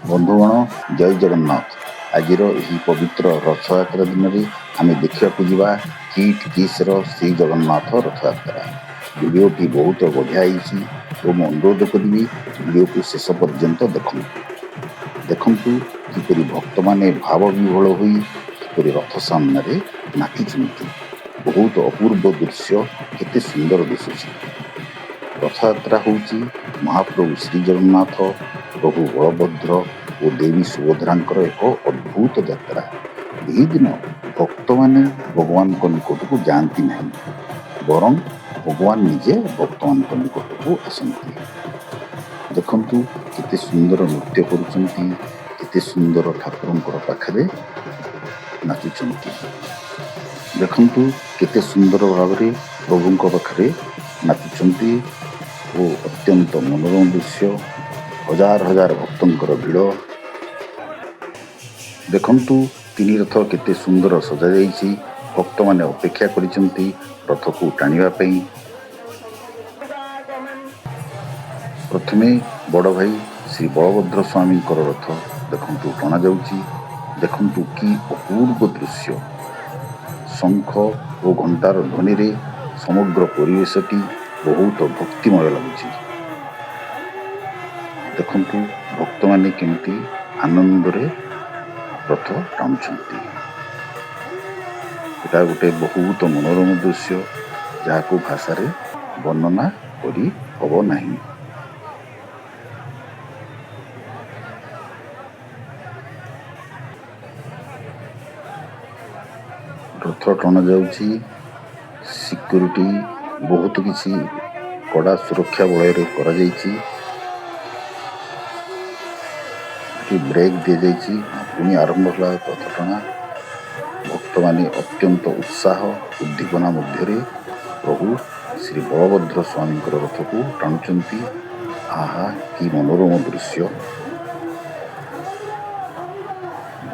ବନ୍ଧୁଗଣ, ଜୟ ଜଗନ୍ନାଥ। ଆଜିର ଏହି ପବିତ୍ର ରଥଯାତ୍ରା ଦିନରେ ଆମେ ଦେଖିବାକୁ ଯିବା କିଟ୍ କିସ୍ର ଶ୍ରୀ ଜଗନ୍ନାଥ ରଥଯାତ୍ରା। ଭିଡ଼ିଓଟି ବହୁତ ବଢ଼ିଆ ହେଇଛି ଓ ମୁଁ ଅନୁରୋଧ କରିବି, ଭିଡ଼ିଓକୁ ଶେଷ ପର୍ଯ୍ୟନ୍ତ ଦେଖନ୍ତୁ। ଦେଖନ୍ତୁ କିପରି ଭକ୍ତମାନେ ଭାବ ବିହ୍ୱଳ ହୋଇ କିପରି ରଥ ସାମ୍ନାରେ ନାଚୁଛନ୍ତି। ବହୁତ ଅପୂର୍ବ ଦୃଶ୍ୟ, କେତେ ସୁନ୍ଦର ଦିଶୁଛି। ରଥଯାତ୍ରା ହେଉଛି ମହାପ୍ରଭୁ ଶ୍ରୀଜଗନ୍ନାଥ, ପ୍ରଭୁ ବଳଭଦ୍ର ଓ ଦେବୀ ସୁଭଦ୍ରାଙ୍କର ଏକ ଅଦ୍ଭୁତ ଯାତ୍ରା। ଏହି ଦିନ ଭକ୍ତମାନେ ଭଗବାନଙ୍କ ନିକଟକୁ ଯାଆନ୍ତି ନାହିଁ, ବରଂ ଭଗବାନ ନିଜେ ଭକ୍ତମାନଙ୍କ ନିକଟକୁ ଆସନ୍ତି। ଦେଖନ୍ତୁ କେତେ ସୁନ୍ଦର ନୃତ୍ୟ କରୁଛନ୍ତି, କେତେ ସୁନ୍ଦର ଠାକୁରଙ୍କର ପାଖରେ ନାଚୁଛନ୍ତି। ଦେଖନ୍ତୁ କେତେ ସୁନ୍ଦର ଭାବରେ ପ୍ରଭୁଙ୍କ ପାଖରେ ନାଚୁଛନ୍ତି ଓ ଅତ୍ୟନ୍ତ ମନୋରମ ଦୃଶ୍ୟ। ହଜାର ହଜାର ଭକ୍ତଙ୍କର ଭିଡ଼। ଦେଖନ୍ତୁ ତିନି ରଥ କେତେ ସୁନ୍ଦର ସଜାଯାଇଛି। ଭକ୍ତମାନେ ଅପେକ୍ଷା କରିଛନ୍ତି ରଥକୁ ଟାଣିବା ପାଇଁ। ପ୍ରଥମେ ବଡ଼ ଭାଇ ଶ୍ରୀ ବଳଭଦ୍ର ସ୍ୱାମୀଙ୍କର ରଥ ଦେଖନ୍ତୁ ଟଣାଯାଉଛି। ଦେଖନ୍ତୁ କି ଅପୂର୍ବ ଦୃଶ୍ୟ। ଶଙ୍ଖ ଓ ଘଣ୍ଟାର ଧ୍ୱନିରେ ସମଗ୍ର ପରିବେଶଟି ବହୁତ ଭକ୍ତିମୟ ଲାଗୁଛି। ଦେଖନ୍ତୁ ଭକ୍ତମାନେ କେମିତି ଆନନ୍ଦରେ ରଥ ଟାଣୁଛନ୍ତି। ଏଟା ଗୋଟେ ବହୁତ ମନୋରମ ଦୃଶ୍ୟ, ଯାହାକୁ ଭାଷାରେ ବର୍ଣ୍ଣନା କରି ହବ ନାହିଁ। ରଥ ଟଣାଯାଉଛି। ସିକ୍ୟୁରିଟି ବହୁତ କିଛି କଡ଼ା ସୁରକ୍ଷା ବଳୟରେ କରାଯାଇଛି। ଏଠି ବ୍ରେକ୍ ଦିଆଯାଇଛି। ପୁଣି ଆରମ୍ଭ ହେଲା ରଥ ଟଣା। ଭକ୍ତମାନେ ଅତ୍ୟନ୍ତ ଉତ୍ସାହ ଉଦ୍ଦୀପନା ମଧ୍ୟରେ ପ୍ରଭୁ ଶ୍ରୀ ବଳଭଦ୍ର ସ୍ୱାମୀଙ୍କର ରଥକୁ ଟାଣୁଛନ୍ତି। ଆହା, କି ମନୋରମ ଦୃଶ୍ୟ!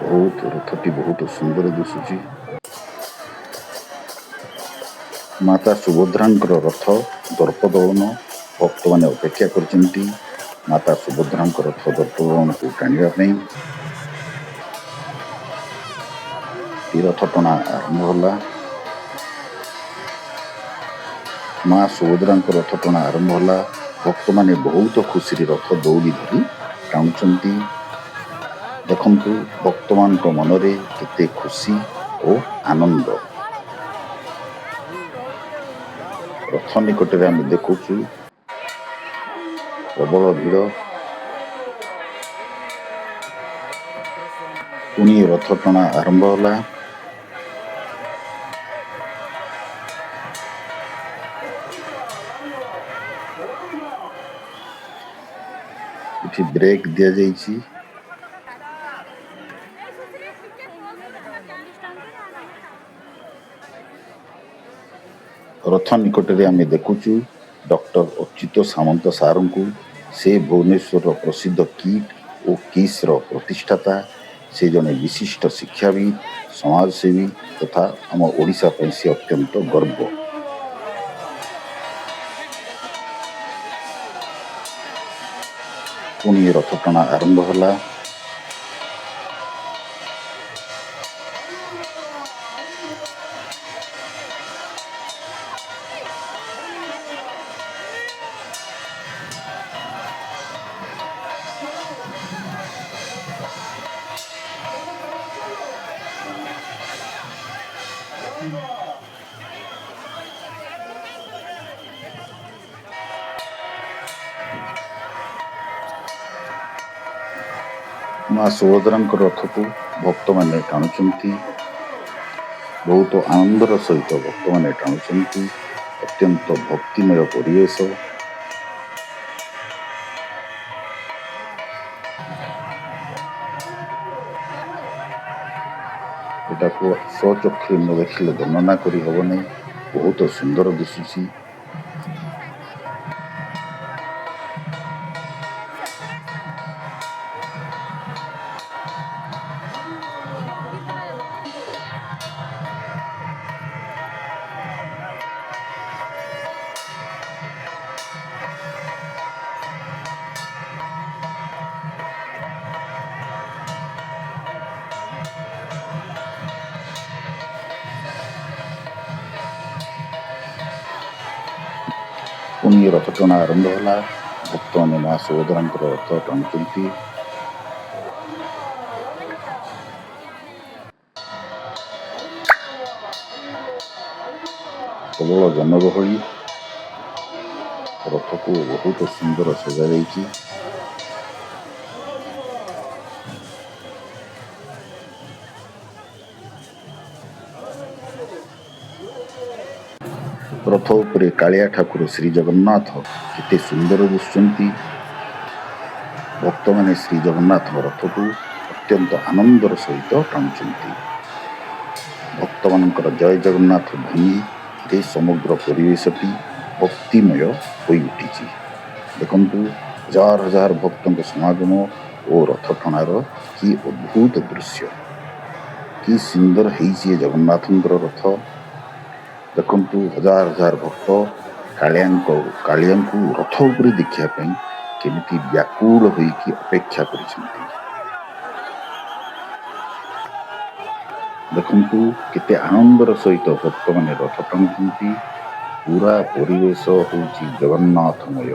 ବହୁତ ରଥଟି ବହୁତ ସୁନ୍ଦର ଦିଶୁଛି। ମାତା ସୁଭଦ୍ରାଙ୍କର ରଥ ଦର୍ପଦଳନ। ଭକ୍ତମାନେ ଅପେକ୍ଷା କରିଛନ୍ତି ମାତା ସୁଭଦ୍ରାଙ୍କ ରଥ ଦର୍ପଦଳନକୁ ଟାଣିବା ପାଇଁ। ରଥ ଟଣା ଆରମ୍ଭ ହେଲା। ମା ସୁଭଦ୍ରାଙ୍କ ରଥ ଟଣା ଆରମ୍ଭ ହେଲା। ଭକ୍ତମାନେ ବହୁତ ଖୁସିରେ ରଥ ଦଉଡ଼ି ଧରି ଟାଣୁଛନ୍ତି। ଦେଖନ୍ତୁ ଭକ୍ତମାନଙ୍କ ମନରେ କେତେ ଖୁସି ଓ ଆନନ୍ଦ। ରଥ ନିକଟରେ ଆମେ ଦେଖୁଛୁ ପ୍ରବଳ ଭିଡ଼। ପୁଣି ରଥ ଟଣା ଆରମ୍ଭ ହେଲା। ଏଠି ବ୍ରେକ୍ ଦିଆଯାଇଛି। ରଥ ନିକଟରେ ଆମେ ଦେଖୁଛୁ ଡକ୍ଟର ଅଚ୍ୟୁତ ସାମନ୍ତ ସାରଙ୍କୁ। ସେ ଭୁବନେଶ୍ୱରର ପ୍ରସିଦ୍ଧ କିଟ୍ ଓ କିସ୍ର ପ୍ରତିଷ୍ଠାତା। ସେ ଜଣେ ବିଶିଷ୍ଟ ଶିକ୍ଷାବିତ୍, ସମାଜସେବୀ ତଥା ଆମ ଓଡ଼ିଶା ପାଇଁ ସେ ଅତ୍ୟନ୍ତ ଗର୍ବ। ପୁଣି ରଥ ଟଣା ଆରମ୍ଭ ହେଲା। ମା ସୁଭଦ୍ରାଙ୍କ ରଥକୁ ଭକ୍ତମାନେ ଟାଣୁଛନ୍ତି। ବହୁତ ଆନନ୍ଦର ସହିତ ଭକ୍ତମାନେ ଟାଣୁଛନ୍ତି। ଅତ୍ୟନ୍ତ ଭକ୍ତିମୟ ପରିବେଶ। ଏଟାକୁ ସ୍ୱଚକ୍ଷୁରେ ନ ଦେଖିଲେ ବର୍ଣ୍ଣନା କରି ହେବ ନାହିଁ। ବହୁତ ସୁନ୍ଦର ଦିଶୁଛି। ପୁଣି ରଥ ଟଣା ଆରମ୍ଭ ହେଲା। ଭକ୍ତମାନେ ମା ସୁଭଦ୍ରାଙ୍କର ରଥ ଟାଣୁଛନ୍ତି। ପ୍ରବଳ ଜନଗହଳି। ରଥକୁ ବହୁତ ସୁନ୍ଦର ସଜାଯାଇଛି। ରଥ ଉପରେ କାଳିଆ ଠାକୁର ଶ୍ରୀ ଜଗନ୍ନାଥ କେତେ ସୁନ୍ଦର ଦିଶୁଛନ୍ତି। ଭକ୍ତମାନେ ଶ୍ରୀ ଜଗନ୍ନାଥଙ୍କ ରଥକୁ ଅତ୍ୟନ୍ତ ଆନନ୍ଦର ସହିତ ଟାଣୁଛନ୍ତି। ଭକ୍ତମାନଙ୍କର ଜୟ ଜଗନ୍ନାଥ ଧ୍ୱନିରେ ସମଗ୍ର ପରିବେଶଟି ଭକ୍ତିମୟ ହୋଇଉଠିଛି। ଦେଖନ୍ତୁ, ହଜାର ହଜାର ଭକ୍ତଙ୍କ ସମାଗମ ଓ ରଥ ଟଣାର କି ଅଦ୍ଭୁତ ଦୃଶ୍ୟ! କି ସୁନ୍ଦର ହେଇଛି ଏ ଜଗନ୍ନାଥଙ୍କର ରଥ! ଦେଖନ୍ତୁ, ହଜାର ହଜାର ଭକ୍ତ କାଳିଆଙ୍କୁ ରଥ ଉପରେ ଦେଖିବା ପାଇଁ କେମିତି ବ୍ୟାକୁଳ ହୋଇକି ଅପେକ୍ଷା କରିଛନ୍ତି। ଦେଖନ୍ତୁ, କେତେ ଆନନ୍ଦର ସହିତ ଭକ୍ତମାନେ ରଥ ଟାଣୁଛନ୍ତି। ପୁରା ପରିବେଶ ହେଉଛି ଜଗନ୍ନାଥମୟ।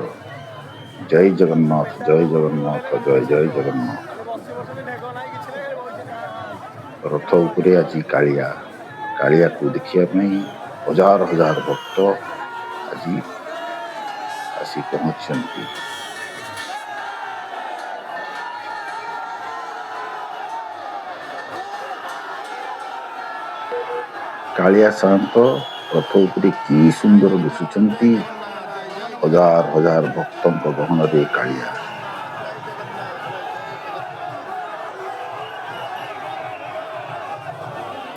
ଜୟ ଜଗନ୍ନାଥ, ଜୟ ଜଗନ୍ନାଥ, ଜୟ ଜୟ ଜଗନ୍ନାଥ। ରଥ ଉପରେ ଆଜି କାଳିଆକୁ ଦେଖିବା ପାଇଁ ହଜାର ହଜାର ଭକ୍ତ ଆଜି ଆସି ପହଞ୍ଚିଛନ୍ତି। କାଳିଆ ସାଆନ୍ତ ରଥ ଉପରେ କି ସୁନ୍ଦର ଦିଶୁଛନ୍ତି! ହଜାର ହଜାର ଭକ୍ତଙ୍କ ଗହଣରେ କାଳିଆ।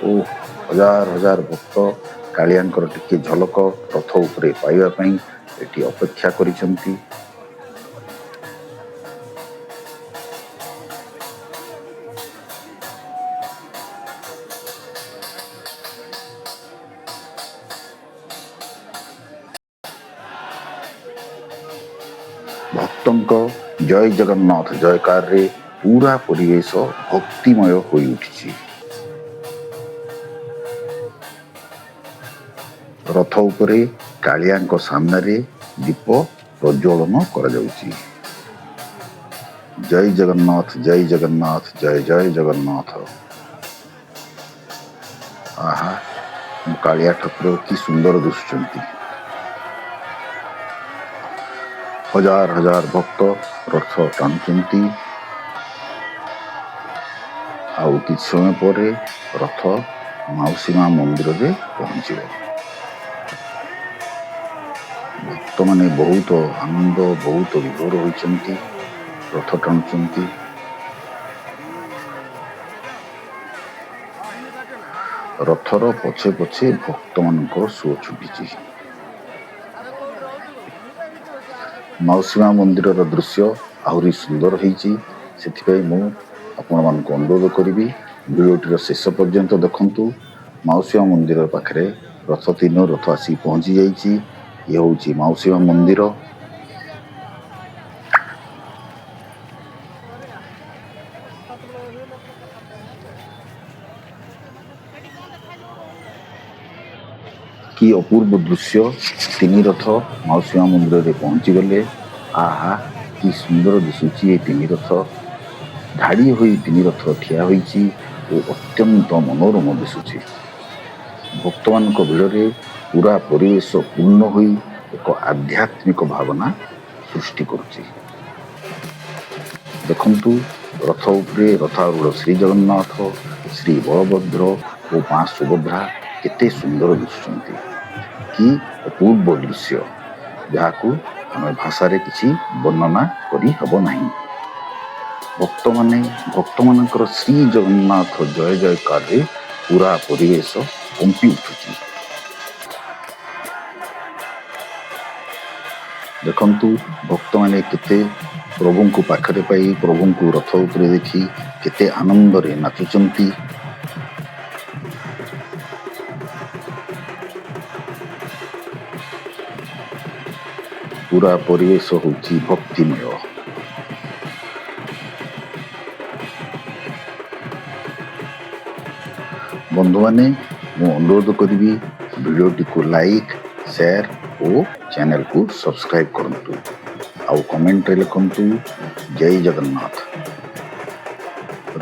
ଓ ହଜାର ହଜାର ଭକ୍ତ କାଳିଆଙ୍କର ଟିକେ ଝଲକ ରଥ ଉପରେ ପାଇବା ପାଇଁ ଏଠି ଅପେକ୍ଷା କରିଛନ୍ତି। ଭକ୍ତଙ୍କ ଜୟ ଜଗନ୍ନାଥ ଜୟକାରରେ ପୁରା ପରିବେଶ ଭକ୍ତିମୟ ହୋଇଉଠିଛି। ରଥ ଉପରେ କାଳିଆଙ୍କ ସାମ୍ନାରେ ଦୀପ ପ୍ରଜ୍ୱଳନ କରାଯାଉଛି। ଜୟ ଜଗନ୍ନାଥ, ଜୟ ଜଗନ୍ନାଥ, ଜୟ ଜୟ ଜଗନ୍ନାଥ। ଆହା, କାଳିଆ ଠାକୁର କି ସୁନ୍ଦର ଦିଶୁଛନ୍ତି! ହଜାର ହଜାର ଭକ୍ତ ରଥ ଟାଣୁଛନ୍ତି। ଆଉ କିଛି ସମୟ ପରେ ରଥ ମାଉସୀ ମା ମନ୍ଦିରରେ ପହଞ୍ଚିବ। ଭକ୍ତମାନେ ବହୁତ ଆନନ୍ଦ, ବହୁତ ବିଭୋର ହୋଇଛନ୍ତି, ରଥ ଟାଣୁଛନ୍ତି। ରଥର ପଛେ ପଛେ ଭକ୍ତମାନଙ୍କର ସୁଅ ଛୁଟିଛି। ମାଉସୀ ମା ମନ୍ଦିରର ଦୃଶ୍ୟ ଆହୁରି ସୁନ୍ଦର ହେଇଛି। ସେଥିପାଇଁ ମୁଁ ଆପଣମାନଙ୍କୁ ଅନୁରୋଧ କରିବି, ଭିଡ଼ିଓଟିର ଶେଷ ପର୍ଯ୍ୟନ୍ତ ଦେଖନ୍ତୁ। ମାଉସୀ ମା ମନ୍ଦିର ପାଖରେ ରଥ, ତିନି ରଥ ଆସି ପହଞ୍ଚି ଯାଇଛି। ଇଏ ହେଉଛି ମାଉସୀ ମା ମନ୍ଦିର। କି ଅପୂର୍ବ ଦୃଶ୍ୟ! ତିନି ରଥ ମାଉସୀ ମା ମନ୍ଦିରରେ ପହଞ୍ଚିଗଲେ। ଆହା, କି ସୁନ୍ଦର ଦିଶୁଛି ଏ ତିନି ରଥ! ଧାଡ଼ି ହୋଇ ତିନି ରଥ ଠିଆ ହୋଇଛି ଓ ଅତ୍ୟନ୍ତ ମନୋରମ ଦିଶୁଛି। ଭକ୍ତମାନଙ୍କ ଭିଡ଼ରେ ପୁରା ପରିବେଶ ପୂର୍ଣ୍ଣ ହୋଇ ଏକ ଆଧ୍ୟାତ୍ମିକ ଭାବନା ସୃଷ୍ଟି କରୁଛି। ଦେଖନ୍ତୁ, ରଥ ଉପରେ ରଥାରୂଢ଼ ଶ୍ରୀ ଜଗନ୍ନାଥ, ଶ୍ରୀ ବଳଭଦ୍ର ଓ ମା ସୁଭଦ୍ରା କେତେ ସୁନ୍ଦର ଦିଶୁଛନ୍ତି! କି ଅପୂର୍ବ ଦୃଶ୍ୟ, ଯାହାକୁ ଆମେ ଭାଷାରେ କିଛି ବର୍ଣ୍ଣନା କରିହେବ ନାହିଁ। ଭକ୍ତମାନଙ୍କର ଶ୍ରୀ ଜଗନ୍ନାଥ ଜୟ ଜୟକାରରେ ପୁରା ପରିବେଶ କମ୍ପି ଉଠୁଛି। ଦେଖନ୍ତୁ, ଭକ୍ତମାନେ କେତେ ପ୍ରଭୁଙ୍କୁ ପାଖରେ ପାଇ, ପ୍ରଭୁଙ୍କୁ ରଥ ଉପରେ ଦେଖି କେତେ ଆନନ୍ଦରେ ନାଚୁଛନ୍ତି। ପୁରା ପରିବେଶ ହେଉଛି ଭକ୍ତିମୟ। ବନ୍ଧୁମାନେ, ମୁଁ ଅନୁରୋଧ କରିବି, ଭିଡ଼ିଓଟିକୁ ଲାଇକ୍, ସେୟାର ଓ ଚ୍ୟାନେଲକୁ ସବସ୍କ୍ରାଇବ୍ କରନ୍ତୁ ଆଉ କମେଣ୍ଟରେ ଲେଖନ୍ତୁ ଜୟ ଜଗନ୍ନାଥ।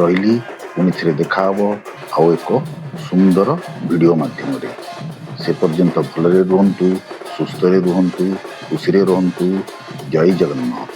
ରହିଲି, ପୁଣି ଥରେ ଦେଖାହବ ଆଉ ଏକ ସୁନ୍ଦର ଭିଡ଼ିଓ ମାଧ୍ୟମରେ। ସେ ପର୍ଯ୍ୟନ୍ତ ଭଲରେ ରୁହନ୍ତୁ, ସୁସ୍ଥରେ ରୁହନ୍ତୁ, ଖୁସିରେ ରୁହନ୍ତୁ। ଜୟ ଜଗନ୍ନାଥ।